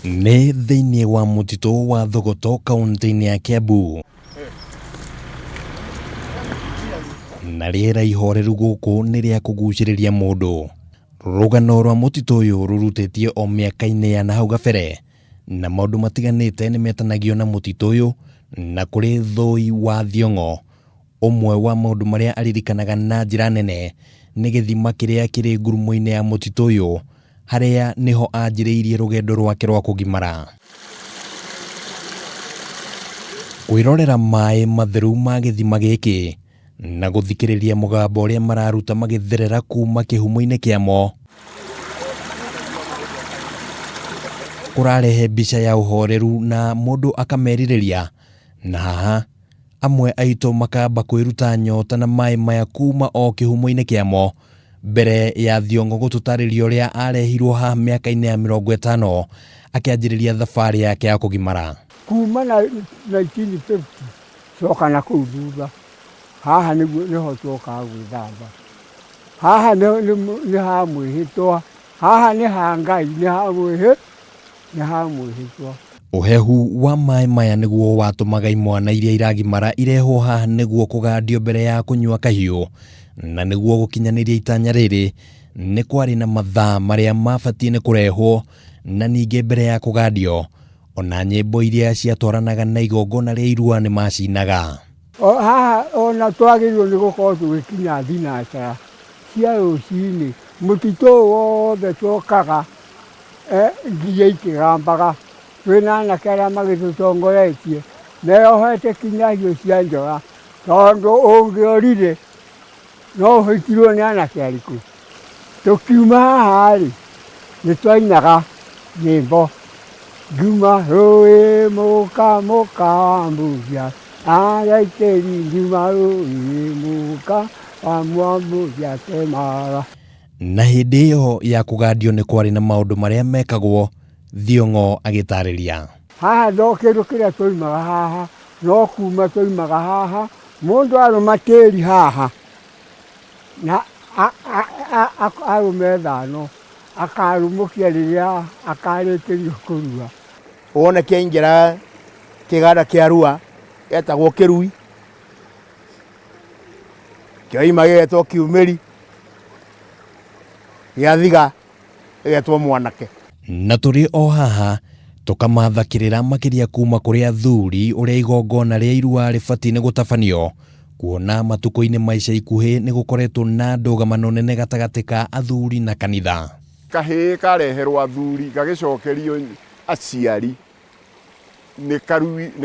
Nĩ thĩinĩ wa mũtitũ wa Thogoto kaũntĩ-inĩ ya Kiambu. Na rĩera ihoreru gũkũ nĩ rĩa kũgucĩrĩria mũndũ. Rũgano rwa mũtitũ ũyũ rũrutĩtie o mĩaka-inĩ ya nahau gabere, na maũndũ matiganĩte nĩ metanagio na mũtitũ ũyũ na kũrĩ Thũi wa Thiong'o. Ũmwe wa maũndũ marĩa aririkanaga na njĩra nene nĩ gĩthima kĩrĩa kĩrĩ ngurumo-inĩ ya mũtitũ ũyũ, harĩa nĩho anjĩrĩirie rũgendo rwake rwa kũgimara. Kwĩrorera maĩ matheru ma gĩthima gĩkĩ na gũthikĩrĩria mũgambo ũrĩa mararuta magĩtherera kuma kĩhumo-inĩ kĩamo, kũrarehe mbica ya ũhoreru na mũndũ akamerirĩria, na haha Amwe aitũ makamba kwĩruta nyota na maĩ maya kuma o kĩhumo-inĩ kĩamo mbere ya Thiong'o gũtũtarĩria ũrĩa arehirwo haha mĩaka-inĩ ya 50 akĩanjĩrĩria thabarĩ yake ya kũgimara. Kuma na 1950 coka na kũu thutha, haha nĩguo nĩho twokaga gwĩthamba. Haha nĩ ha mwĩhĩtwa, haha nĩ ha Ngai, nĩ ha mwĩhĩ nĩ ha mwĩhĩtwa. Ũhehu wa maĩ maya nĩguo watũmaga imwana iria iragimara irehwo haha nĩguo kũgandio mbere ya kũnyua kahiũ, na nĩguo gũkinyanĩria itanya rĩrĩ, nĩ kwarĩ na mathaa marĩa mabatiĩ nĩ kũrehwo na ningĩ mbere ya kũgandio, ona nyĩmbo iria ciatwaranaga na igongona rĩa irua nĩ macinaga. O haha ona twagĩrĩirwo nĩ gũkorwo tũgĩkinya thinacara cia rũcinĩ, mũtitũ ũyũ wothe twokaga nginya ikĩgambaga, twĩna anake arĩa magĩtũtongoretie, meyohete kinya hiũ cia njora, tondũ ũngĩorire no ũhĩtirwo nĩ anake arĩkũ. Tũkiuma haha rĩ, nĩ twainaga nyĩmbo, ngiuma rũĩ mũka wa Mbugia, araitĩri ngiuma rũĩ mũka wa Mwambugia kĩmara. Na hĩndĩ ĩyo ya kũgandio nĩ kwarĩ na maũndũ marĩa mekagwo, Thiong'o agĩtarĩria. Haha no kĩndũ kĩrĩa twoimaga haha, no kuma twoimaga haha, mũndũ arũma tĩri haha, na arũme ithano, akarũmũkia rĩrĩa akarĩkĩrio kũrua. Wona kĩaingĩra kĩganda kĩa rua, gĩetagwo kĩrui, kĩoima gĩgetwo kiumĩri. Gĩathiga gĩgetwo mwanake. Na tũrĩ o haha, tũkamatha kĩrĩra makĩria kuma kũrĩ athuri ũrĩa igongona rĩa irua rĩbatiĩ nĩ gũtabanio, kuona matukũ-inĩ ma ica ikuhĩ nĩ gũkoretwo na ndũgamano nene gatagatĩ ka athuri na kanitha. Kahĩĩ kareherwo athuri gagĩcokerio aciari nĩ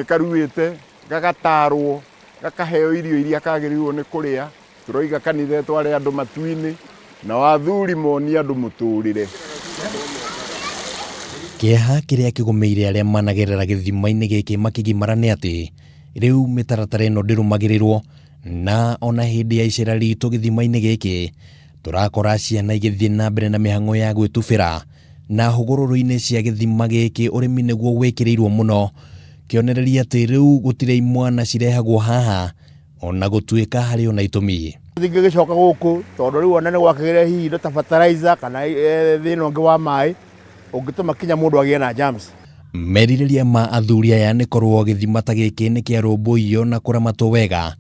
karuĩte, gagatarwo, gakaheo irio iria kagĩrĩirwo nĩ kũrĩa. Tũroiga kanitha ĩtware andũ matu-inĩ, nao athuri monie andũ mũtũrĩre. Kĩeha kĩrĩa kĩgũmĩire arĩa managerera gĩthima-inĩ gĩkĩ makĩgimara nĩ atĩ rĩu mĩtaratara ĩno ndĩrũmagĩrĩrwo na ona hĩndĩ ya icera ritũ gĩthima-inĩ gĩkĩ tũrakora ciana igĩthiĩ na mbere na mĩhang'o ya gwĩtubĩra na hũgũrũrũ-inĩ cia gĩthima gĩkĩ ũrĩmi nĩguo wĩkĩrĩirwo mũno kĩonereria atĩ rĩu gũtirĩ imwana cirehagwo haha ona gũtuĩka harĩ ona itũmi. Ndingĩgĩcoka gũkũ tondũ rĩu ona nĩ gwakĩgĩre hihi indo ta fertilizer kana thĩna ũngĩ wa maĩ ũngĩtũma kinya mũndũ agĩe na germs. Merirĩria ma athuri aya nĩ korwo gĩthima ta gĩkĩ nĩ kĩarũmbũiyo na kũramatwo wega,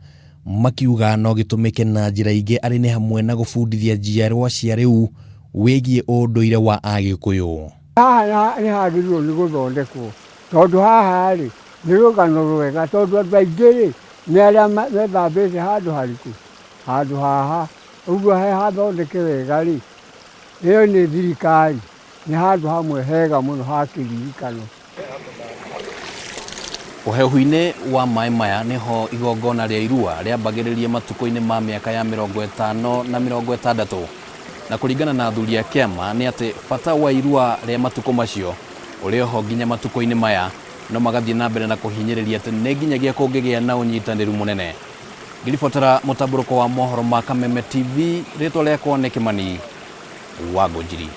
makiuga no gĩtũmĩke na njĩra ingĩ arĩ nĩ hamwe na gũbundithia njiarwa cia rĩu wĩgiĩ ũndũire wa Agĩkũyũ. Haha nĩ hagĩrĩirwo nĩ gũthondekwo tondũ haha rĩ, nĩ rũgano rwega tondũ andũ aingĩ rĩ, nĩ arĩa methambĩte handũ harĩkũ? Handũ haha. Ũguo he hathondeke wega rĩ, ĩyo nĩ thirikari, nĩ handũ hamwe hega mũno ha kĩririkano. Ũhehu-inĩ wa maĩ maya nĩho igongona rĩa irua rĩambagĩrĩria matukũ-inĩ ma mĩaka ya 50 na 60. Na kũringana na athuri a kĩama nĩ atĩ bata wa irua rĩa matukũ macio ũrĩ oho nginya matukũ-inĩ maya, no magathiĩ na mbere na kũhinyĩrĩria atĩ nĩ nginyagia kũngĩgĩa na ũnyitanĩru mũnene. Ngĩribotera mũtambũrũko wa mohoro ma Kameme TV, rĩtwa rĩakwa nĩ Kĩmani wa Ngũnjiri.